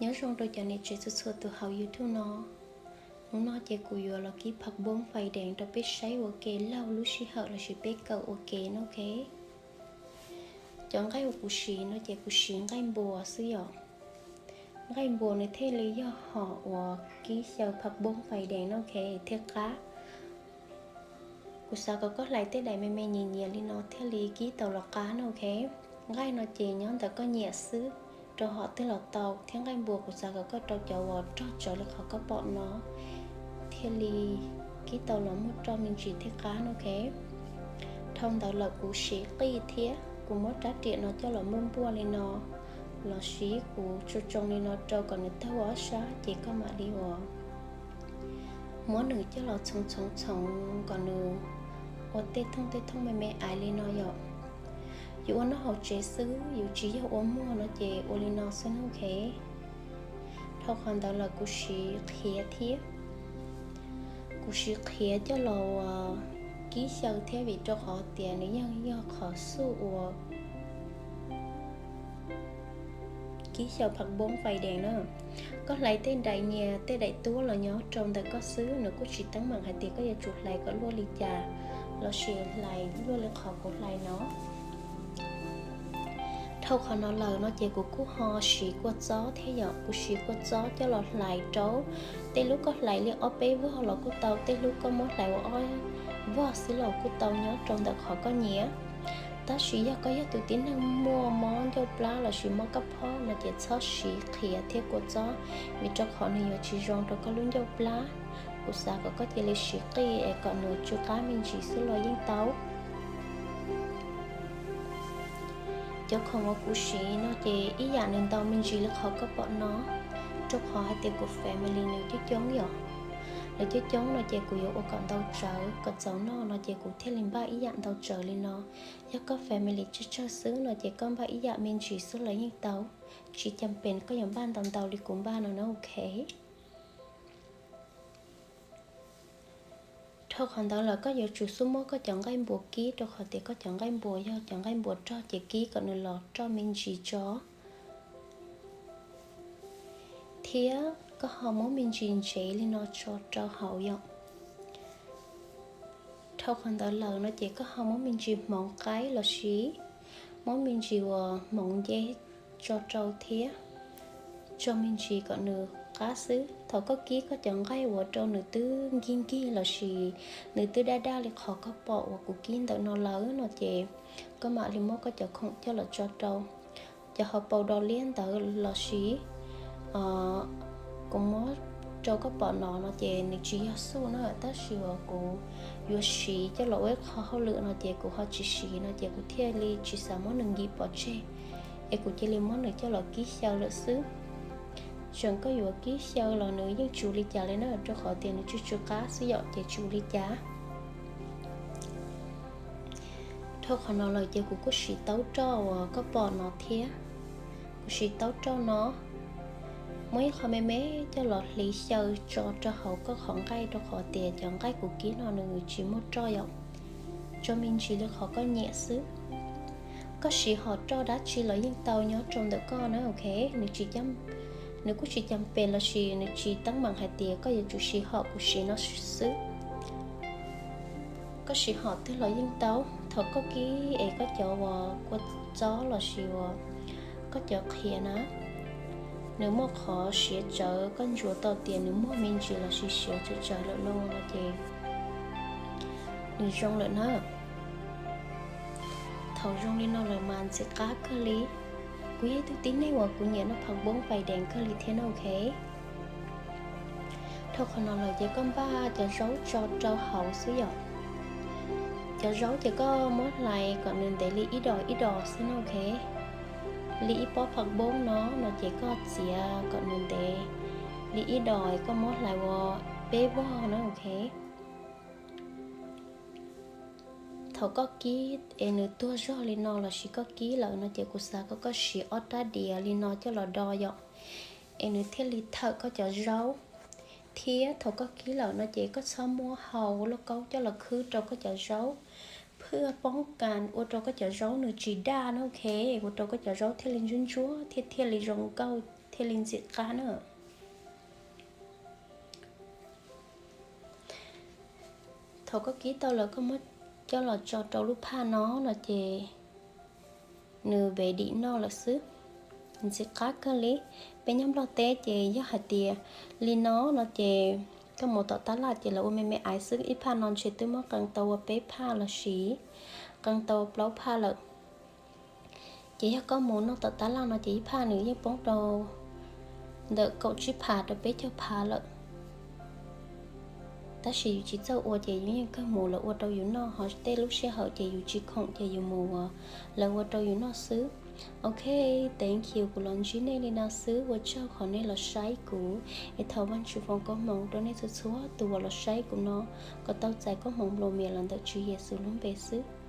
Nyob zoo rau cov niam tsev txhua txhua tus hauv YouTube no. Hnub no ces kuv yuav los kib phav npoob fais dees rau peb saib ua ke laug lub sij hawm lossis peb kawm ua ke no, ok. Cov nqaij uas kuv siv no ces kuv siv nqaij npua xwb yom. Nqaij npua nws thiaj li yog hom uas kib xyaw phav npoob fais dees no, ok, thiaj qab. Kuv xav kom koj hlais tej daim me me nyias nyias li no thiaj li kib tau los qab no, ok. Nqaij no ces nyob ntawm koj nyiam xwb, rau hom twg los tau, thiab nqaij npua kuv xav kom koj rau cov uas rog tsawv li qhov koj pom no thiaj li kib tau los muaj roj me ntsis thiaj qab no, ok. Dhau ntawd lawm kuv siv qij thiab kuv muab rab riam no coj los npuaj npuaj li no, lossis kuv tso tsoo li no rau kom nws tawg ua ob sab ces koj mam li uas muab nws coj los txhoov txhoov txhoov kom nws ua tej thooj tej thooj me me aiv li no yom. Yus ua noj hauv tsev xwb, yus tsis yog ua muag no ces ua li no xwb no, ok. Dhau qhov ntawd lawm kuv siv qhiav thiab, kuv siv qhiav coj los uas kib xyaw thiab vim rau qhov tias nws yeej yog qhov xuj uas kib xyaw phav npoob fais dees na. Koj hlais tej daim nyias tej daim tuab los nyob rau ntawm koj xwb, nws kuj tsis teeb meem hais tias koj yuav tsum hlais kom luaj li cas, lossis hlais luaj li qhov kuv hlais no. Dhau qhov no lawm no ces kuv kuj ho siv kua txob thiab yom, kuv siv kua txob coj los hlais rau. Tej lub koj hlais li ob peb vog los kuj tau, tej lub koj muab hlais ua ob vog xwb los kuj tau nyob rau ntawm qhov koj nyiam. Tab sis yog koj yog tus tib neeg muaj mob ncauj plab lossis mob kab phob no ces txhob siv qhiav thiab kua txob, vim rau qhov nws yuav tsis zoo rau koj lub ncauj plab. Kuv xav kom koj cia li siv qij es kom nws tsw qab me ntsis xwb los yeej tau. Cov khoom uas kuv siv no ces ib yam nws ntau me ntsis li qhov koj pom no, rau qhov hais tias kuv family nws coob coob yom. Nws coob coob no ces kuv yuav ua kom ntau tsawv kom txaus noj no ces kuv thiaj li npaj ib yam ntau tsawv li no. Yog koj family tsawg tsawg xwb no ces koj npaj ib yam me ntsis xwb los yeej tau, tsis cam pes koj yuav npaj ntau ntau li kuv npaj no na, ok. Dhau qhov ntawd lawm koj yuav tsum xub muab koj cov nqaij npua kib, rau qhov tias koj cov nqaij npua yog cov nqaij npua rog ces kib kom nws los roj me ntsis tso. Thiab koj ho muab me ntsis ntsev li no tso rau hauv yom. Dhau qhov ntawd lawm no ces koj ho muab me ntsis hmoov qaib lossis muab me ntsis uas hmoov nce tso rau thiab, tso me ntsis kom nws qab xwb. Thaum koj kib koj cov nqaij uas rau nws twb nkig nkig lossis nws twb daj daj li qhov koj pom uas kuv kib ntawm no lawm no ces koj mam li muab koj cov khoom coj los tso rau. Cov hauv paus dos liab ntawd lossis kuv muab rau koj pom no no ces nws tsis yog xuj na, tab sis uas kuv yuav siv coj los ua ib qho hauj lwm no ces kuv ho tsis siv no ces kuv thiaj li tsis xav muab nws nkim pov tseg, es kuv cia li muab nws coj los kib xyaw lawm xwb. Tseem koj yuav kib xyaw los nws yeej tsis ua li cas li na, rau qhov tias nws tsw tsw qab xwb yom, ces tsis ua li cas. Dhau qhov no lawm ces kuv kuj siv taub roj uas koj pom no thiab. Kuv siv taub roj no, muab ib qho me me coj los hliv xyaw tso rau hauv koj qhov nqaij, rau qhov tias cov nqaij kuv kib no nws tsis muaj roj yom. Tso me ntsis li qhov koj nyiam xwb. Koj siv hom roj dab tsi los yeej tau nyob rau ntawm koj na, ok. Nws kuj tsis cam pes lossis nws tsis teeb meem hais tias koj yuav tsum siv hom kuv siv no xwb. Koj siv hom twg los yeej tau. Thaum koj kib es koj cov uas kua txob lossis uas koj cov qhiav na, nws muaj qhov siav tsawv, koj ntsuas tau tias nws muaj me ntsis lossis siav tsawv tsawv lawm no no ces nws zoo lawm na. Thaum zoo li no lawm mas ntxim qab kawg li. Kuv yog ib tug tib neeg uas kuv nyiam noj phav npoob fais dees kawg li thiab na, ok. Dhau qhov no lawm ces koj npaj cov zaub tso rau hauv xwb yom. Cov zaub ces koj muab hlais kom nws ntev li ib dos ib dos xwb na, ok. Li ib pob phav npoob no no ces koj txiav kom nws ntev li ib dos, koj muab hlais ua peb vog na, ok. Thaum koj kib es nws tuag zog li no lossis koj kib lawm no ces kuv xav kom koj siv ob rab diav li no coj los do yom, es nws thiaj li thawm koj cov zaub. Thiab thaum koj kib lawm no ces koj txhob muab hau lauj kaub coj los khwb rau koj cov zaub, phwj poob kas ua rau koj cov zaub nws tsis daj na, ok, ua rau koj cov zaub thiaj li ntsuab ntsuab thiab thiaj li zoo nkauj thiaj li ntxim qab na. Thaum koj kib tau lawm koj muab coj los tso rau lub phaj no no ces nws ve dim noj lawm xwb. Ntxim qab kawg li. Peb nyob Nplog teb ces yog hais tias li no no ces koj mus tom tab laj ces lawv ua me me aiv xwb. Ib phaj no ntshe twb muab qee tau ua peb phaj los sis qee tau ua plaub phaj lawm. Ces yog koj mus noj tom tab laj no ces ib phaj nws yeej poob rau ntawm kaum tsib phav rau peb caug phav lawm. Tab sis yus tsis txawj ua ces yus yeej kawg mus lawv ua rau yus noj, ho tej lub sij hawm ces yus tsis khoom ces yus mus ua lawv ua rau yus noj xwb. Ok, thank you, kuv los ntsib nej li no xwb, ua tsaug qhov nej los saib kuv. Es thov Vajtswv foom koob hmoov rau nej txhua txhua tus uas los saib kuv no, kom tau txais koob hmoov nplua mias los ntawm Tswv Yexus lub npe xwb.